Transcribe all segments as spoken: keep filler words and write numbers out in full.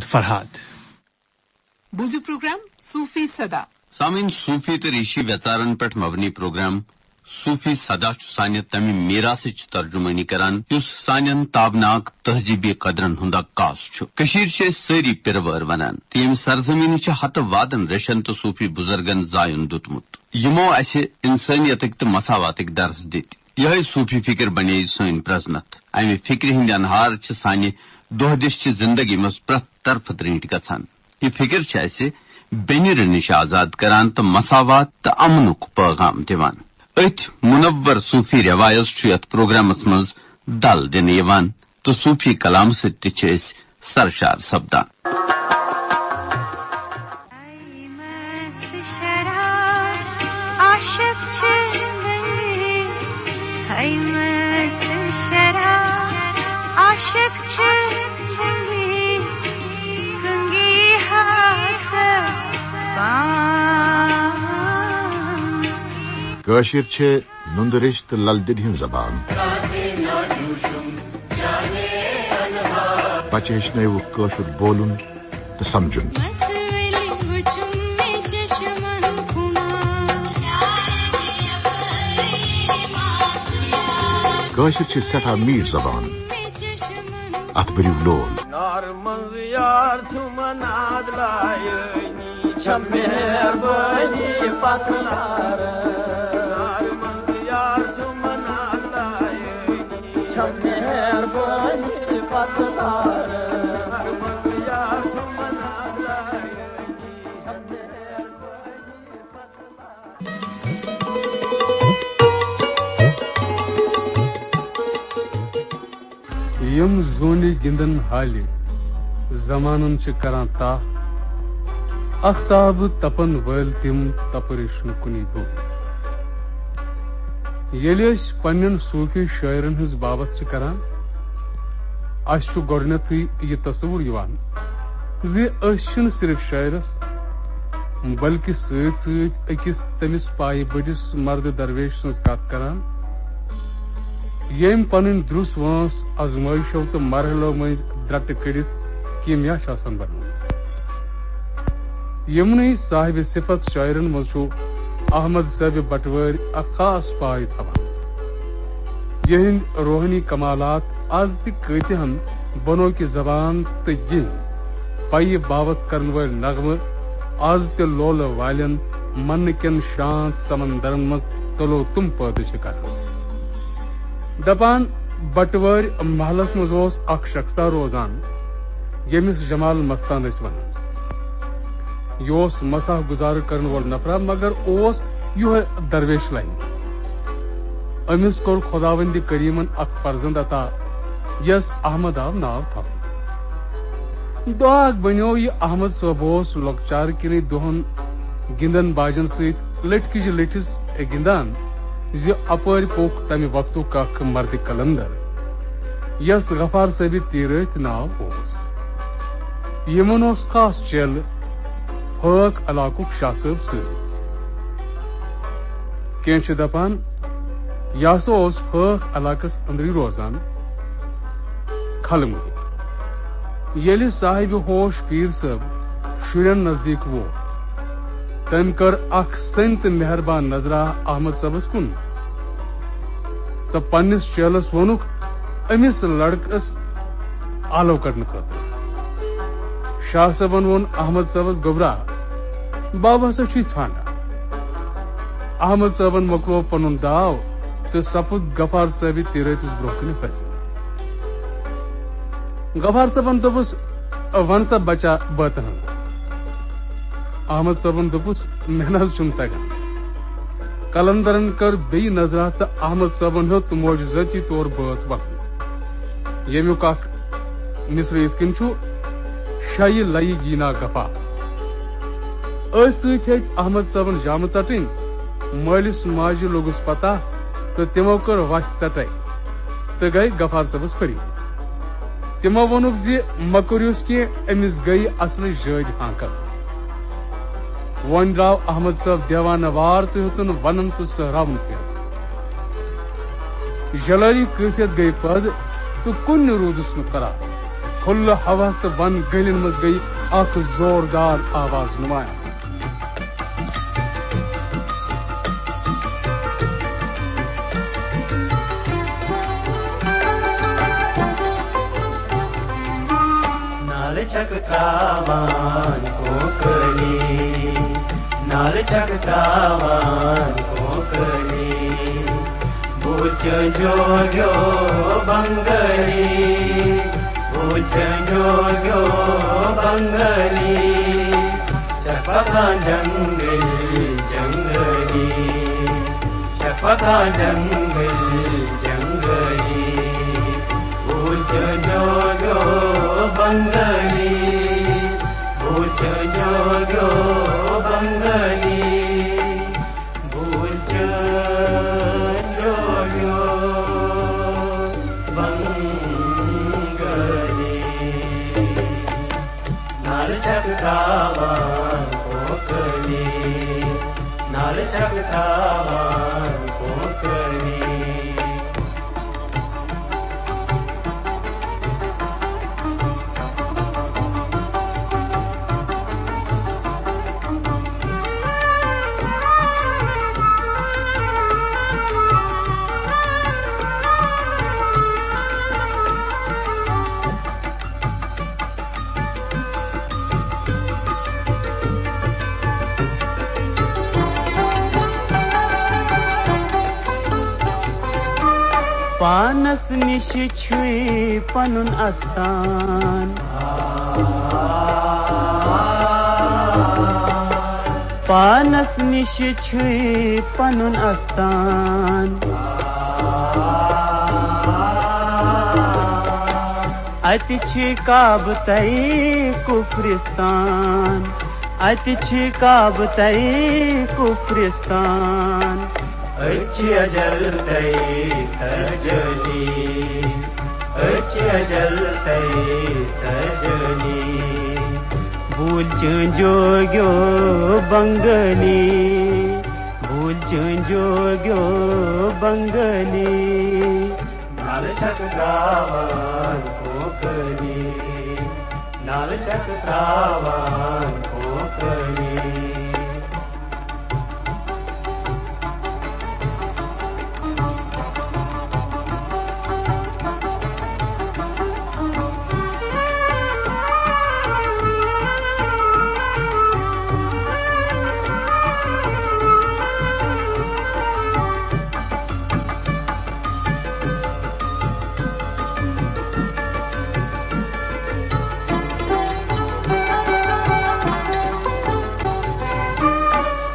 Farhad. بوزو programme صوفی صدا۔ سامعین، صوفی تہٕ ریشی ویژارن پٮ۪ٹھ مبنی پروگرام صوفی صدا چھُ سانہِ تمہِ میراثٕچ ترجمٲنی کران، یُس سانٮ۪ن تابناک تہذیٖبی قدرن ہُنٛد عکاس چھُ۔ کٔشیٖر چھِ أسۍ سٲری پِرٕ وٲر ونان، تہٕ ییٚمہِ سرزمینہِ چھِ ہتہٕ وادن ریشن تہٕ صوفی بُزرگن زایُن دیُتمُت، یِمو اسہِ انسٲنیتٕکۍ تہٕ مساواتٕکۍ درس دِتۍ۔ یِہے صوفی فکر بنے سٲنۍ پرزنتھ۔ امہِ فکرِ ہٕنٛدۍ انہار چھِ سانہِ دۄہ دِش چہِ زندگی منٛز پرٛٮ۪تھ طرفہٕ درینٹھۍ گژھان۔ یہِ فکر چھِ اسہِ بینرِ نِش آزاد کران تہٕ مساوات تہٕ امنُک پیغام دِوان۔ أتھۍ منور صوفی روایس چھُ یتھ پروگرامس منٛز دل دِنہٕ یِوان تہٕ صوفی کلام سۭتۍ تہِ چھِ أسۍ سرشار سپدان۔ عاشق چھِ بنگی، ہے مست شراب۔ عاشق چھِ بنگی، کنگی ہاتھ پان۔ کٲشِر چھِ نُندٕ ریٚش تہٕ لل دٮ۪دِ ہٕنٛز زبان۔ پتہٕ ہیٚچھنٲوُکھ کٲشُر بولُن تہٕ سمجُن۔ کٲشِر چھِ سٮ۪ٹھاہ میٖٹھ زبان۔ اتھ بٔرِو لول۔ نار منٛز یار چھُم ناد لایٲنی، چھم مہربٲنی پتہٕ لارٕ۔ نار منٛز یار چھُم ناد لایٲنی، چھم مہربٲنی پتہٕ لارٕ۔ نار منٛز یار چھُم ناد لایٲنی، چھم مہربٲنی پتہٕ لارٕ۔ یِم زونہِ گِنٛدن ہالہِ، زمانن چھِ کران تاپھ۔ اختابہٕ تپن وٲلۍ تِم تپٲرۍ چھُنہٕ کُنی بُتھ۔ ییٚلہِ أسۍ پننٮ۪ن صوٗفی شٲعرن ہٕنٛز بابت چھِ کران، اسہِ چھُ گۄڈٕنیتھٕے یہِ تصوُر یِوان زِ أسۍ چھِنہٕ صرف شٲعرس، بلکہِ سۭتۍ سۭتۍ أکِس تٔمِس پایہِ بٔڑِس مردٕ درویش سٕنٛز کتھ کران، ییٚمۍ پنٕنۍ درُس وٲنٛس ازمٲیشو تہٕ مرحلو مٔنٛزۍ درٛٹہٕ کٔڑِتھ کیٖمیا چھِ آسان بنٲومٕژ۔ یِمنٕے صاحبِ صفت شٲعرن منٛز چھُ احمد صٲبِ بٹوٲرۍ اکھ خاص پاے تھاوان۔ یِہنٛدۍ روحٲنی کمالات از تہِ کۭتِہن بنو کہِ زبان تہٕ یِہنٛدۍ پایہِ باوت کرن وٲلۍ نغمہٕ از تہِ لولہٕ والٮ۪ن منہٕ کٮ۪ن شانت سمندرن منٛز تلو تم پٲدٕ چھِ کران۔ دپان، بٹوٲرۍ محلس منٛز اوس اکھ شخصا روزان، ییٚمِس جمال مستان ٲسۍ ونان۔ یہِ اوس مساح گُزارٕ کرن وول نفرا، مگر اوس یِہوے درویش لاینہِ۔ أمِس کوٚر خۄداوندِ کریٖمن اکھ فرزند عطا، یس احمد آو ناو تھاونہٕ۔ دۄہ اکھ بنیوو یہِ احمد صٲب اوس لۄکچارٕ کِنۍ دۄہن گِنٛدن باجن سۭتۍ لٔٹھۍ کِجہِ لٔٹھِس گِنٛدان زِ اپٲرۍ پوٚک تمہِ وقتُک اکھ مردِ قلندر، یس غفار صٲبِ تیٖرٲتھۍ ناو اوس۔ یِمن اوس خاص چیلہٕ ہٲک علاقُک شاہ صٲب سۭتۍ۔ کینٛہہ چھِ دپان، یہِ ہسا اوس ہٲک علاقس أنٛدری روزان۔ کھلمہٕ۔ ییٚلہِ صاحبِ ہوش پیٖر صٲب شُرٮ۪ن نزدیٖک ووت، تٔمۍ کٔر اکھ سٔنۍ تہٕ مہربان نظرا احمد صٲبس کُن تہٕ پننِس چیلس ووٚنُکھ أمِس لڑکس آلو کڑنہٕ خٲطرٕ۔ شاہ صٲبن ووٚن احمد صٲبس، گوٚبرا، بب ہسا چھُے ژھانڈان۔ احمد صٲبن مۄکلوو پنُن داو تہٕ سپُد غفار صٲبِ تیٖرٲتھِس برونٛہہ کنہِ حٲضِر۔ غفار صٲبن دوٚپُس، "وَن سا بچا بٲتن ہُنٛد۔" احمد صٲبن دوٚپُس، "مےٚ نہ حظ چھُنہٕ تگان۔" قلندرن کٔر بیٚیہِ نظرا تہٕ احمد صٲبن ہیوٚت معجزٲتی طور بٲتھ وَنُن، ییٚمیُک اکھ مصرٕ یِتھ کٔنۍ چھُ، "شیہِ لَیہِ یی نا غفار۔" أتھۍ سۭتۍ ہیٚتۍ احمد صٲبن جامہٕ ژٹٕنۍ۔ مٲلِس ماجہِ لوٚگُس پتہ تہٕ تِمو کٔر وَتھِ ژٹے تہٕ گٔے غفار صٲبس فریٖد۔ تِمو ووٚنُکھ زِ مہ کٔرِوس کینٛہہ، أمِس گٔیہِ اصلٕچ جٲدۍ ہانکل۔ وۄنۍ درٛاو احمد صٲب دیوانہٕ وار تہٕ ہیوٚتُن ونُن تہٕ سہراوُن پھیرُن۔ جلٲلی کٲفیت گٔیہِ پٲدٕ تہٕ کُنہِ روٗدُس نہٕ قرار۔ کھُلہٕ ہوا تہٕ وَن گٔلٮ۪ن منٛز گٔیہِ اکھ زوردار آواز نمایاں۔ نالہٕ چھکہٕ تراوان کوکٔلی، نالہٕ چھکہٕ تراوان کوکٔلی۔ بوٗلچہِ جوگیو بنگٲلی، بوٗلچہِ جوگیو بنگٲلی۔ چھکھ پکان جنگل جنگٲلی، چھکھ پکان جنگل جنگٲلی۔ بوٗلچہِ جوگیو بنگٲلی، بوٗلچہِ جوگیو بنگٲلی۔ بوٗلچہِ جوگیو بنگٲلی۔ نالہٕ چھکہٕ تراوان کوکٔلی، نالہٕ چھکہٕ تراوان کوکٔلی۔ پانس نِش چھُے پنُن استان۔ پانس نِش چھُے پنُن استان۔ اتہِ چھِ کعبہٕ تَے کُفرستان۔ اتہِ چھِ کعبہٕ تَے کُفرستان۔ أتۍ چھِ اجل تَے تجلی، أتۍ چھِ اجل تَے تجلی۔ بوٗلچہِ جوگیو بنگٲلی، بوٗلچہِ جوگیو بنگٲلی۔ نالہٕ چھکہٕ تراوان کوکٔلی، نالہٕ چھکہٕ تراوان کوکٔلی۔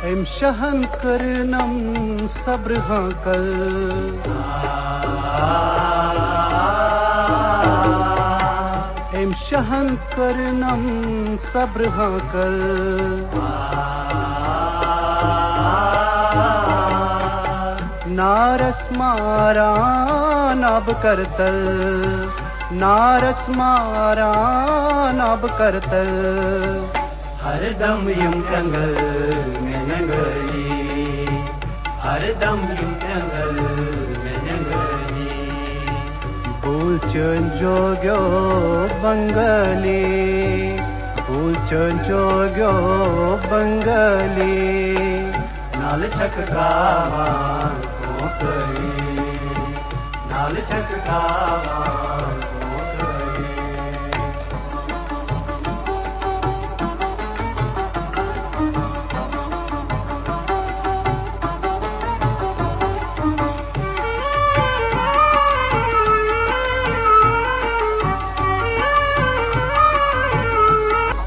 أمۍ شاہن کٔرنم صبر ہانکل۔ أمۍ شاہن کٔرنم صبر ہانکل۔ نارس ماران آب کرتل، نارس ماران آب کرتل۔ ہر دم یِم کنگل مےٚ ننگٲلی، ہر دم یِم کنگل مےٚ ننگٲلی۔ بوٗلچہِ جوگیو بنگٲلی، بوٗلچہِ جوگیو بنگٲلی۔ نالہٕ چھکہٕ تراوان کوکٔلی، نالہٕ چھکہٕ تراوان کوکٔلی۔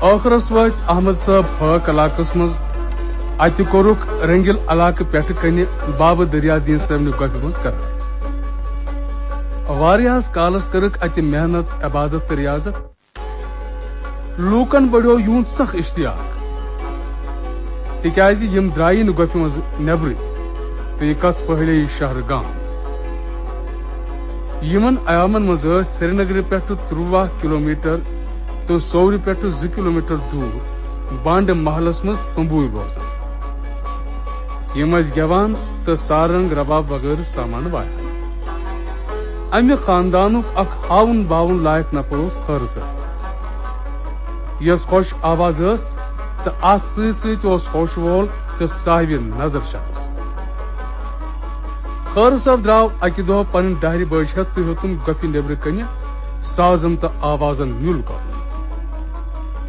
ٲخرس وٲتۍ احمد صٲب فاق علاقس منٛز۔ اتہِ کوٚرُکھ رنگل علاقہٕ پٮ۪ٹھٕ کنہِ بابہٕ دریا دیٖن صٲبنہِ گۄپھِ منٛز قرار۔ واریاہس کالس کٔرٕکھ اتہِ محنت، عبادت تہٕ ریاضت۔ لوٗکن بڑیو یِہُنٛد سخ اشتیاق، تِکیازِ یِم درٛایہِ نہٕ گۄپھِ منٛز نیبرٕے تہٕ یہِ کتھ پھٔہلییہِ شہرٕ گام۔ یِمن ایامن منٛز ٲسۍ سرینگرٕ پٮ۪ٹھٕ ترٛواہ کلومیٹر تہٕ سورِ پٮ۪ٹھٕ زٕ کلومیٹر دوٗر بانڈٕ محلس منٛز تمبوٗ روزان۔ یِم ٲسۍ گٮ۪وان تہٕ سارنٛگ، رباب وغٲرٕ سامان وایان۔ امہِ خاندانُک اکھ ہاوُن باوُن لایق نفر اوس خٲرٕ صٲب، یۄس خۄش آواز ٲس تہٕ اتھ سۭتۍ سۭتۍ اوس ہوش وول تہٕ صاحبِ نظر شخص۔ خٲرٕ صٲب درٛاو اکہِ دۄہ پنٕنۍ ڈہرِ بٲج ہٮ۪تھ تہٕ ہیوٚتُن گۄپھِ نیبرٕ کنہِ سازن تہٕ آوازن نیُل کرُن۔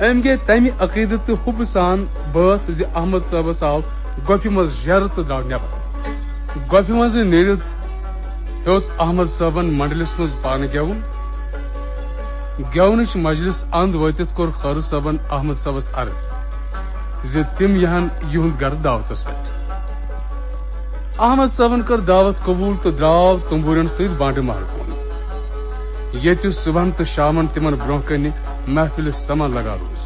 أمۍ گٔے تمہِ عقیدٕ تہٕ حُبہٕ سان بٲتھ زِ احمد صٲبس آو گۄپھِ منٛز یرٕ تہٕ درٛاو نٮ۪بر۔ گۄپھِ منٛزٕ نیٖرِتھ ہیوٚت احمد صٲبن منڈلِس منٛز پانہٕ گٮ۪وُن۔ گٮ۪ونٕچ مجلس اند وٲتِتھ کوٚر خٲرٕ صٲبن احمد صٲبس عرض زِ تِم یِہن یِہُنٛد گرٕ دعوتس پٮ۪ٹھ۔ احمد صٲبن کٔر دعوت قبول تہٕ درٛاو تمبوٗرٮ۪ن سۭتۍ بانڈٕ محل کُن، ییٚتہِ صُبحن تہٕ شامن تِمن برٛونٛہہ کنہِ محفلہِ سما لگا روٗز۔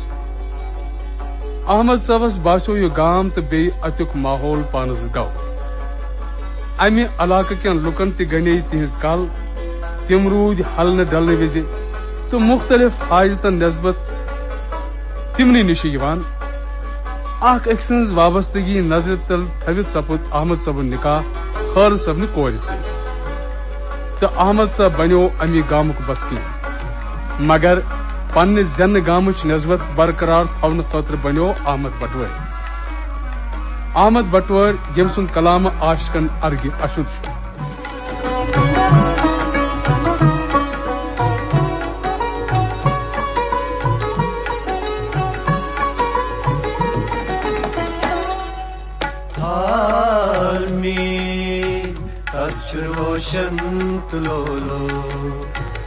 احمد صٲبس باسیو یہِ گام تہٕ بیٚیہِ اتیُک ماحول پانس گو۔ امہِ علاقہٕ کٮ۪ن لوٗکن تہِ گنے تِہنٛز کل۔ تِم روٗدۍ ہلنہٕ ڈلنہٕ وِزِ تہٕ مُختٔلِف حاجتن نٮ۪سبت تِمنٕے نِش یِوان۔ اکھ أکۍ سٕنٛز وابستگی نظرِ تل تھٲوِتھ سپُد احمد صٲبُن نکاح خٲرٕ صٲبنہِ کورِ سۭتۍ۔ تہٕ احمد صٲب بنیو امی گامُک بستی، مگر پننہِ زینہٕ گامٕچ نسبت برقرار تھاونہٕ خٲطرٕ بنیو احمد بٹوٲرۍ۔ احمد بٹوٲرۍ، ییٚمۍ سُنٛد کلامہٕ عاشقن ارگہِ اشُد چھُ۔ عالمی تس چھُ روشن تہٕ لولو،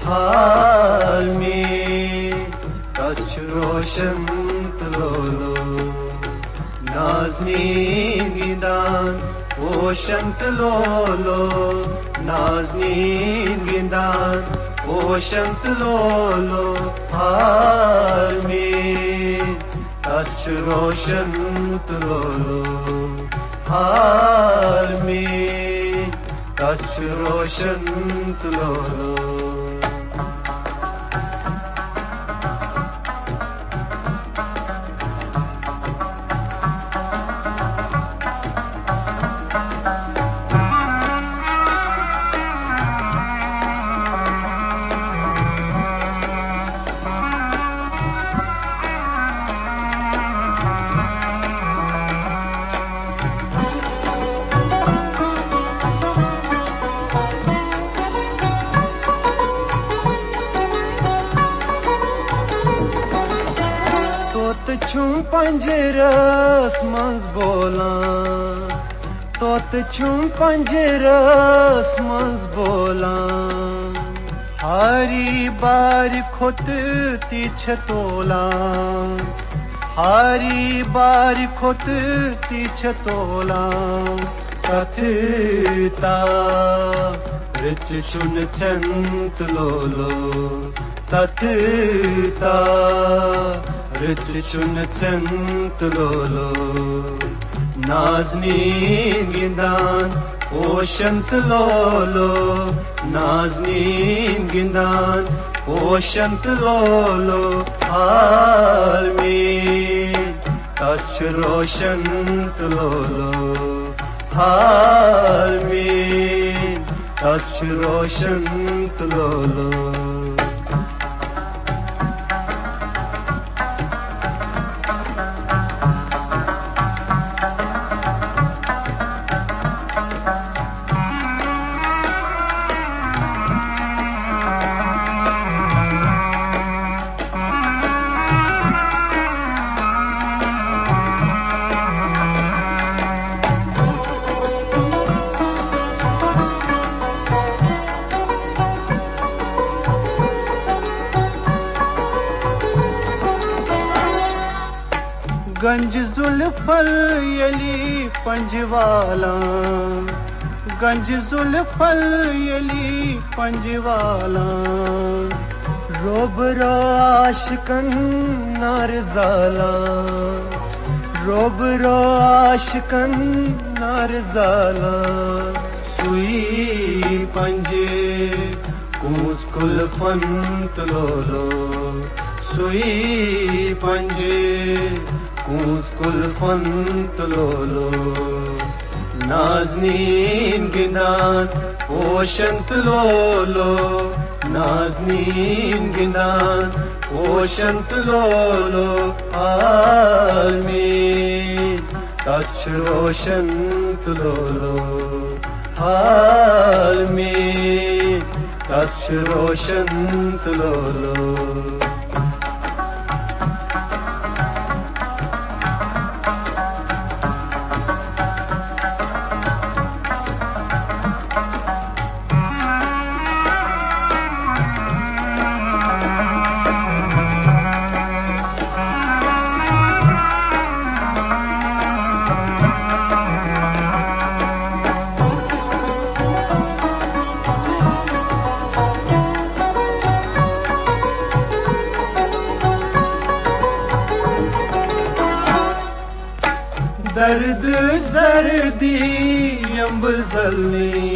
عالمی تس چھُ روشن تہٕ لولو۔ نازنین گِنٛدان پوشن تہٕ لولو، نازنین گِنٛدان پوشن تہٕ لولو۔ عالمی تس چھُ روشن تہٕ لولو، عالمی تس چھُ روشن تہٕ لولو۔ طوطہٕ چھُم پنجرس منٛز بولان، طوطہٕ چھُم پنجرس منٛز بولان۔ ہاری بارِ کھۄتہٕ تہِ چھےٚ تولان، ہاری بارِ کھۄتہٕ تہِ چھےٚ تولان۔ تتھ تارٕژ چھُنہٕ ژھٮ۪ن تہٕ لولو، تتھ تارٕژ چھُنہٕ ژھٮ۪ن تہٕ لولو۔ نازنین گِنٛدان پوشن تہٕ لولو، نازنین گِنٛدان پوشن تہٕ لولو۔ عالمی تس چھُ روشن تہٕ لولو، عالمی تس چھُ روشن تہٕ لولو۔ گنج زلفل یلی پنجوالا، گنج زلفل یلی پنجوالا، روبرو عاشقن نار زالا، روبرو عاشقن نار زالا۔ سوئی پنجے کونس کل فن تلولو، سوئی پنجے کونس کل فن تلولو۔ نازنین گِنٛدان پوشن تہٕ لولو، نازنین گِنٛدان پوشن تہٕ لولو، حال میٲنۍ تس چھُ روشن تہٕ لولو، حال میٲنۍ تس چھُ روشن تہٕ لولو۔ درد زردی یمبر زلنی،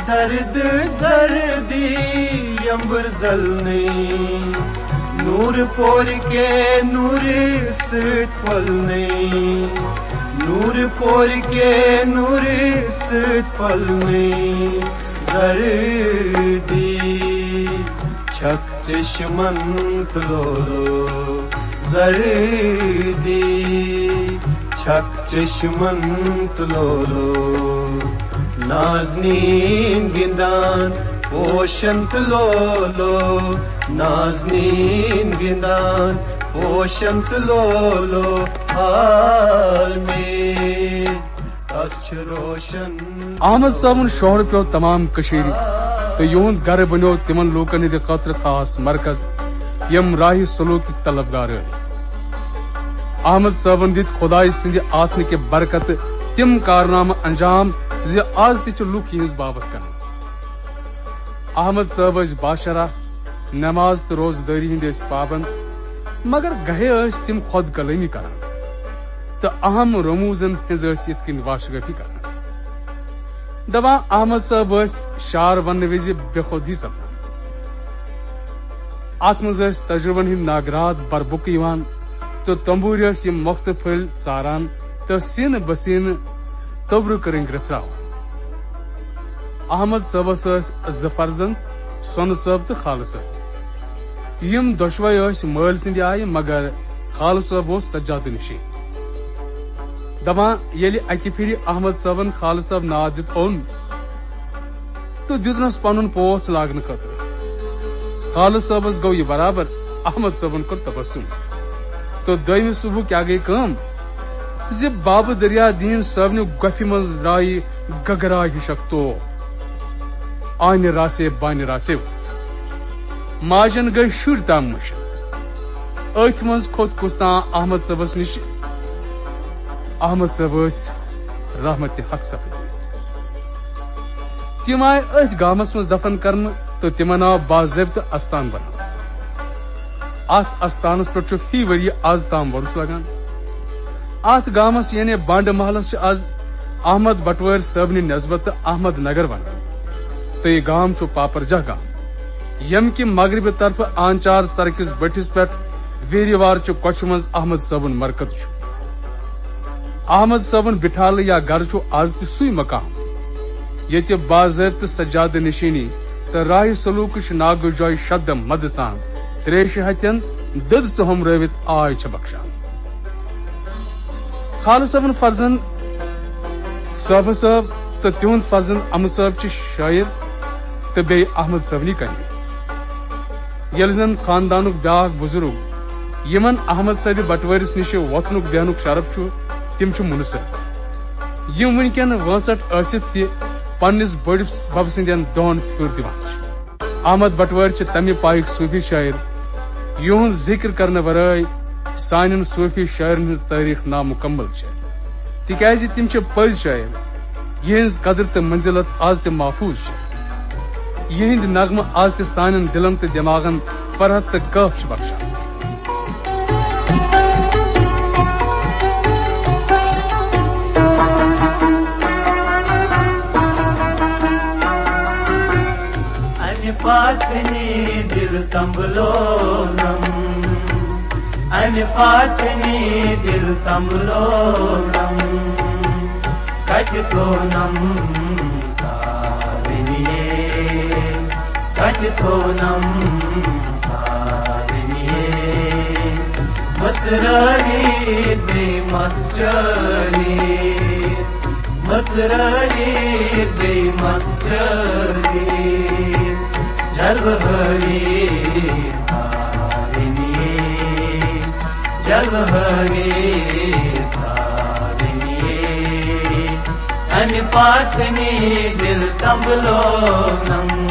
درد زردی یمبر زلنی، نور پور کے نور سۭتۍ پھۄلنی، نور پور کے نور سۭتۍ پھۄلنی، زردی چھکھ چشمن تہٕ لولو، زردی چھکھ چشمن تہٕ لولو۔ نازنین گِنٛدان پوشن تہٕ لولو، نازنین گِنٛدان پوشن تہٕ لولو، حال میٲنۍ تس چھُ روشن۔ احمد صٲبُن شوہرٕ پیوٚو تمام کٔشیٖرِ تہٕ یِہُنٛد گرٕ بنیوو تِمن لوٗکن ہٕنٛدِ خٲطرٕ خاص مرکز، یِم راہِ سلوٗکٕکۍ طلبگار ٲسۍ۔ احمد صٲبن دِتۍ خۄدایہِ سٕنٛدِ آسنہٕ کہِ برکتہٕ تِم کارنامہٕ انجام زِ از تہِ چھِ لوٗکھ یِہٕنٛز بابت کران۔ احمد صٲب ٲسۍ باشرح، نماز تہٕ روزٕ دٲری ہٕنٛدۍ ٲسۍ پابند، مگر گاہے ٲسۍ تِم خۄد کلٲمی کران تہٕ اہم رموٗزن ہٕنٛز ٲسۍ یِتھ کٔنۍ واشگٲفی کران۔ دپان احمد صٲب ٲسۍ شعر وننہٕ وِزِ بے خود ہی سپدان۔ اتھ منٛز ٲسۍ تجربن ہٕنٛدۍ ناگرات بربُکہٕ یِوان تہٕ تمبورۍ ٲسۍ یِم مۄختہٕ پھٔلۍ ژاران تہٕ سینہٕ بسینہٕ توٚبرٕ کٔرٕنۍ گرٛژھراوان۔ احمد صٲبس ٲسۍ زٕ فرزند، سۄنہٕ صٲب تہٕ خالہٕ صٲب۔ یِم دۄشوے ٲسۍ مٲلۍ سٕنٛدِ آیہِ، مگر خالہٕ صٲب اوس سجادٕ نِشی۔ دپان، ییٚلہِ اکہِ پھِرِ احمد صٲبن خالہٕ صٲب ناد دیُت اوٚن تہٕ دیُتنس پنُن پوس لاگنہٕ خٲطرٕ۔ خالہٕ صٲبس گوٚو یہِ برابر، احمد صٲبن کوٚر تبسم۔ تہٕ دوٚیمہِ صبحہٕ کیٛاہ گٔے کٲم زِ بابہٕ دریا دیٖن صٲبنہِ گۄپھِ منٛز درٛایہِ گگرا ہِش اکھ توف۔ آنہِ راسے بانہِ راسے ووٚتھ۔ ماجن گٔے شُرۍ تام مٔشِتھ۔ أتھۍ منٛز کھوٚت کُستام احمد صٲبس نِش۔ احمد صٲب ٲسۍ رحمتِ حق سپدمٕتۍ۔ تِم آیہِ أتھۍ گامس منٛز دفن کرنہٕ تہٕ تِمن آو باضٲبطہٕ استان بناونہٕ۔ اتھ استانس پٮ۪ٹھ چھُ فی ؤریہِ از تام وۄرُس لگان۔ اتھ گامس یعنی بانڈٕ محلس چھِ از احمد بٹوٲرۍ صٲبنہِ نسبتہٕ احمد نگر ونان تہٕ یہِ گام چھُ پاپرجاہ گام، ییٚمہِ کہِ مغربہِ طرفہٕ آنچار سڑکہِ کِس بٔٹھِس پٮ۪ٹھ ویریوار چہِ کۄچھِ منٛز احمد صٲبُن مرکز چھُ۔ احمد صٲبُن بٹھالہٕ یا گرٕ چھُ از تہِ سُے مقام، ییٚتہِ باضٲبطہٕ سجادٕ نشینی تہٕ راہِ سلوکٕچ ناگہٕ جاے شدٕ مدٕ سان تریشہِ ہتٮ۪ن دٔد سُہ ہُمرٲوِتھ آے چھِ بخشان۔ خالہٕ صٲبُن فرزند صٲبہٕ صٲب تہٕ تِہُنٛد فرزند امہٕ صٲب چھِ شٲعر تہٕ بیٚیہِ احمد صٲبنی کنہِ۔ ییٚلہِ زن خاندانُک بیٛاکھ بُزرگ، یِمن احمد صٲبِ بٹوٲرِس نِش وۄتھنُک بیہنُک شرف چھُ، تِم چھِ مُنہٕ صٲب، یِم وُنکٮ۪ن وٲنٛسٹھ ٲسِتھ تہِ پننِس بٔڈۍ بب سٕنٛدٮ۪ن دۄہن پھیُر دِوان چھِ۔ احمد بٹوٲرۍ چھِ تمہِ پایُک صوٗفی شٲعر، یِہُنٛد ذِکر کرنہٕ ورٲے سانٮ۪ن صوٗفی شٲعرن ہٕنٛز تٲریٖخ نامُکمل چھےٚ، تِکیازِ تِم چھِ پٔزۍ شٲعر، یِہٕنٛز قدر تہٕ منزلت از تہِ محفوٗظ چھےٚ۔ یِہٕنٛدۍ نغمہٕ از تہِ سانٮ۪ن دِلن تہٕ دٮ۪ماغن فرحت تہٕ کٲف چھِ بخشان۔ انہِ پاچھنی دِل تمبلونم، انہِ پاچھنی دِل تمبلونم، کتہِ تھونم سارنیے، کتہِ تھونم سارنیے، مژرٲوِتھ بیٚیہِ مژرٲوِتھ، مژرٲوِتھ بیٚیہِ مژرٲوِتھ، جلوٕ ہٲوِتھ سارنیے، جلوٕ ہٲوِتھ سارنیے، امہِ پاسنی دِل تنبلونم۔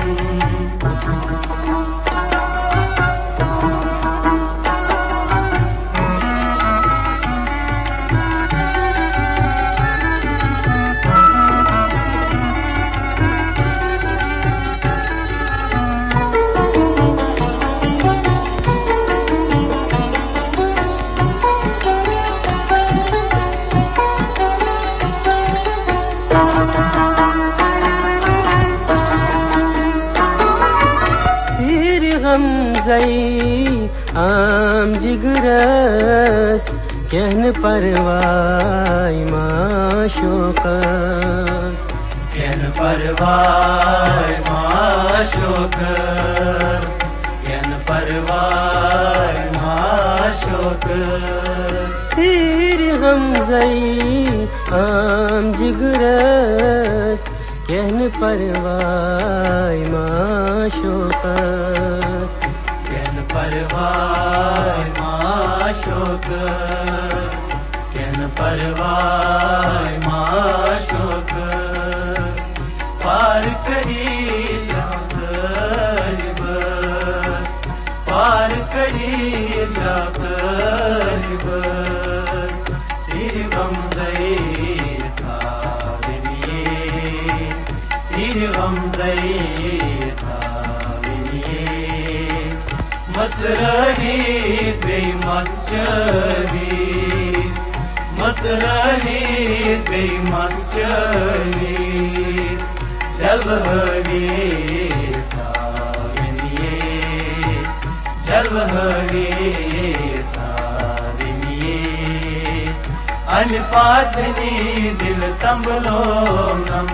تیرِ غمزَے عام جگرس، کینٛہہ نہٕ پرواے معشوقس۔ کینٛہہ نہٕ پرواے معشوقس، کینٛہہ نہٕ پرواے معشوقس۔ تیرِ غمزَے عام جگرس، کینٛہہ نہٕ پرواے معشوقس۔ کینٛہہ نہٕ پرواے معشوقس، کینٛہہ نہٕ پرواے معشوقس۔ پار کٔرِتھ غٲلبس، پار کٔرِتھ غٲلبس، تیرِ غمزَے تھاونیے، تیرِ غمزَے تھاونیے، مژرٲوِتھ بیٚیہِ مژرٲوِتھ، مژرٲوِتھ بیٚیہِ مژرٲوِتھ، جلوٕ ہٲوِتھ تھاونیے، جلوٕ ہٲوِتھ تھاونیے، امہِ پاسنی دِل تنبلونم۔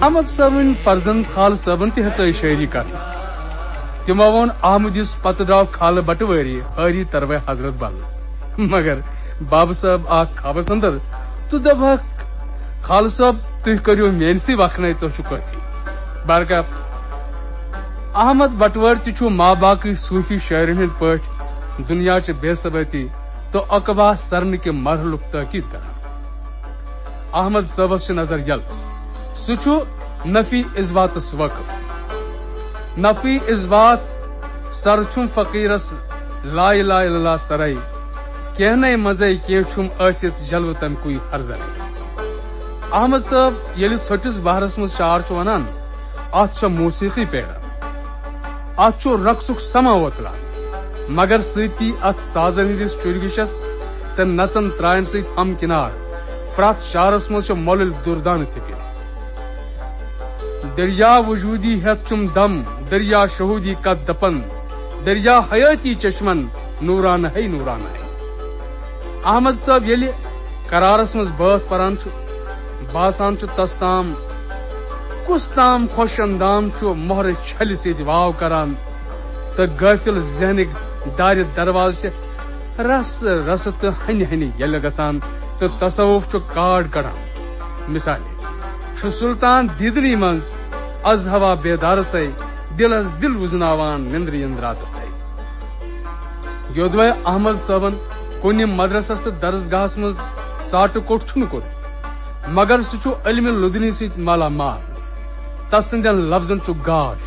احمد صٲبٕنۍ فرزند خالہٕ صٲبن تہِ ہیژٲے شٲعری کرٕنۍ۔ تِمو ووٚن، احمد یُس پتہٕ درٛاو خالہٕ بٹوٲری، حٲری تروے حضرت بل۔ مگر بابہٕ صٲب آکھ خوابس اندر تہٕ دوٚپہکھ، خالہٕ صٲب، تُہۍ کٔرِو میٲنسٕے وکھنَے، تۄہہِ چھُ کٲفی۔ بہرکیف، احمد بٹوٲرۍ تہِ چھُ ماباقٕے صوٗفی شٲعرن ہٕنٛدۍ پٲٹھۍ دُنیاچہِ بے ثبٲتی تہٕ عقبہ سرنہٕ کہِ مرحلُک تٲکید کران۔ احمد صٲبس چھِ نظر یلہٕ۔ سُہ چھُ نفی اثباتس وٲقف۔ نفی اثبات سر چھُم فقیرس لا الہ الا اللہ سرے۔ کینہہ نے منزے کینہہ چھُم ٲسِتھ جلوٕ تمہِ کُے ہر ذرے۔ احمد صٲب ییٚلہِ ژھٔٹِس بحرس منٛز شعر چھُ ونان، اتھ چھےٚ موسیقی پیران۔ اتھ چھُ رقصُک سما وۄتلان، مگر سۭتی اتھ سازن ہٕنٛدِس چُرگشس تہٕ نژن ترٛاین سۭتۍ ہمکنار پرٛٮ۪تھ شعرس منٛز چھِ مۄلٕلۍ دُردانہٕ ژھیٚپِتھ۔ دریا وجودی ہیتھ چھُم دم، دریا شہودی کتھ دپن، دریا حیٲتی چشمن نورانہٕ ہے نورانہٕ ہے۔ احمد صٲب ییٚلہِ قرارس منٛز بٲتھ پران چھُ، باسان چھُ تس تام کُس تام خۄش اندام چھُ مۄہرٕ چھلہِ سۭتۍ واو کران تہٕ غٲفِل ذہنٕکۍ دارِ دروازٕ چھِ رسہٕ رسہٕ تہٕ ہنہِ ہنہِ ییٚلہِ گژھان تہٕ تصوف چھُ کاڈ کڑان۔ مثالے چھُ سلطان دیدنی منٛز از ہوا بیدارسے دلس دل وزناوان نندرِ اندرازسے۔ یودوے احمد صٲبن کُنہِ مدرسس تہٕ درسگاہس منٛز ساٹہٕ کوٚٹ چھُنہٕ کوٚرمُت، مگر سُہ چھُ علمِ لدنی سۭتۍ مالا مال۔ تسٕنٛدٮ۪ن لفظن چھُ گاش۔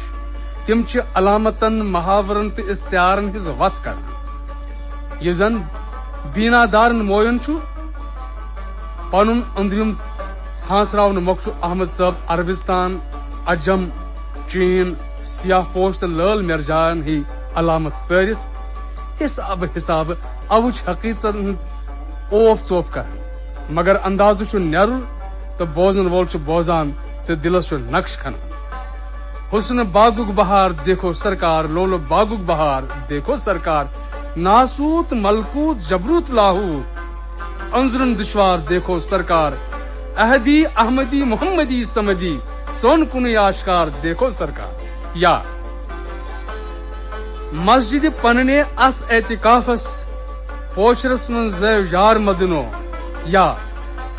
تِم چھِ علامتن، محاورن تہٕ استعارن ہٕنٛز وتھ کران۔ یہِ زن بینا دارن موین چھُ، پنُن أنٛدرِم ژھانٛسراونہٕ مۄکھ چھُ احمد صٲب عربستان، عجم، چین، سیاہ پوش تہٕ لٲل مرجان ہی علامت ژٲرِتھ حسابہٕ حسابہٕ اوٕچ حقیٖقژن ہُنٛد اوف ژوف کران، مگر اندازٕ چھُ نیرُل تہٕ بوزن وول چھُ بوزان تہٕ دِلس چھُ نقش کھنان۔ حسن باغُک بہار دیکھو سرکار، لولہٕ باغُک بہار دیکھو سرکار، ناسوت ملکوت جبروت لاہوت، أنٛزرَن دُشوار دیکھو سرکار، احدی احمدی محمدی سمدی، سون کُنُے آشکار دیکھو سرکار۔ یا مسجد پننے اتھ اعتکافس پوچھرس منٛز زیو یار مدنو۔ یا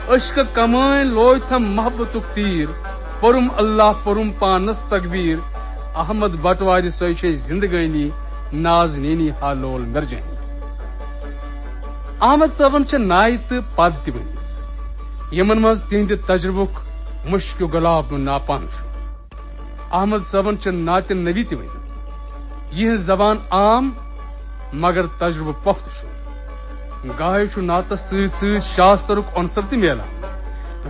عشق کمٲنۍ لوے تھم محبتُک تیٖر، پوٚرُم اللہ پوٚرُم پانس تکبیٖر، احمد بٹوارِ سۄے چھے زندگٲنی، نازنینی ہا لول مرجانی۔ احمد صٲبن چھےٚ ناوِ تہٕ پد تہِ ؤنمٕژ، یِمن منٛز تِہنٛدِ تجربُک مُشکہِ گۄلاب ناپان چھُ۔ احمد صٲبن چھےٚ نعتِ نبی تہِ ؤنمٕژ۔ یِہنٛز زبان عام مگر تجربہٕ پۄختہٕ چھُ۔ گاہے چھُ نعتس سۭتۍ سۭتۍ شاسترُک عنصر تہِ میلان۔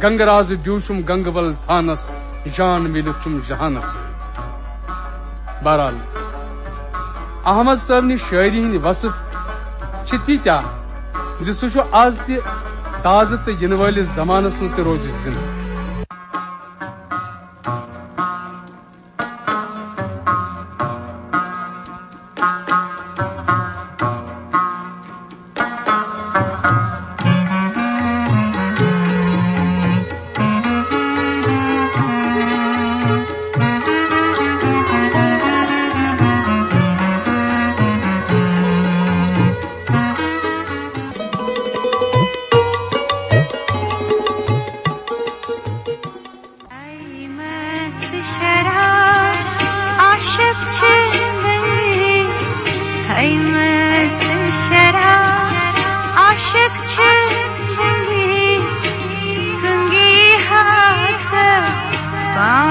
گنگہٕ رازٕ ڈیوٗ چھُم گنگہٕ ول تھانس، جان میٖلِتھ چھُم جہانس سۭتۍ۔ بہرحال، احمد صٲبنہِ شٲعری ہٕنٛدۍ وصف چھِ تیٖتیٛاہ زِ سُہ چھُ از تہِ تازٕ تہٕ یِنہٕ وٲلِس زمانس منٛز تہِ روزِ زِندٕ۔ اے مست شراب عاشق چھِ مےٚ، اے مست شراب عاشق چھِ مےٚ، کنگی ہاتھ پان۔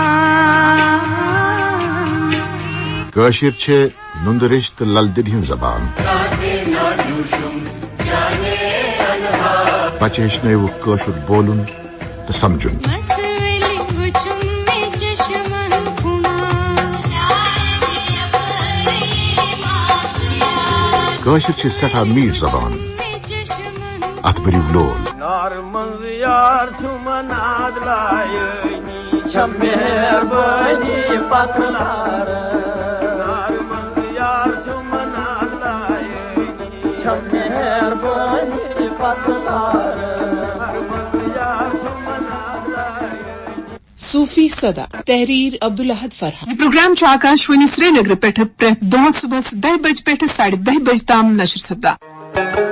کٲشِر چھِ نُندٕ ریٚش تہٕ لل دٮ۪دِ ہٕنٛز زبان۔ بچہٕ ہیٚچھنٲوِکھ کٲشُر بولُن تہٕ سمجھُن۔ مس ؤلِو وُچھُم مےٚ چشمن کُن۔ کٲشِر چھِ سٮ۪ٹھاہ میٖٹھ زبان۔ اَتھ بٔرِو لول۔ نار منٛز یار چھُم ناد لایٲنی، چھم مہربٲنی پتہٕ لارٕ۔ نار منٛز یار چھُم ناد لایٲنی، چھم مہربٲنی پتہٕ لارٕ۔ نار منٛز یار چھُم ناد لایٲنی۔ صوفی صدا، تحریر عبدالاحد فرحان۔ یہ پروگرام چھُ آکاش وانی سرینگر پٮ۪ٹھٕ پرٛٮ۪تھ دۄہ صبحس دَہہِ بجہِ پٮ۪ٹھٕ ساڑِ دَہہِ بجہِ تام نشر سپدان۔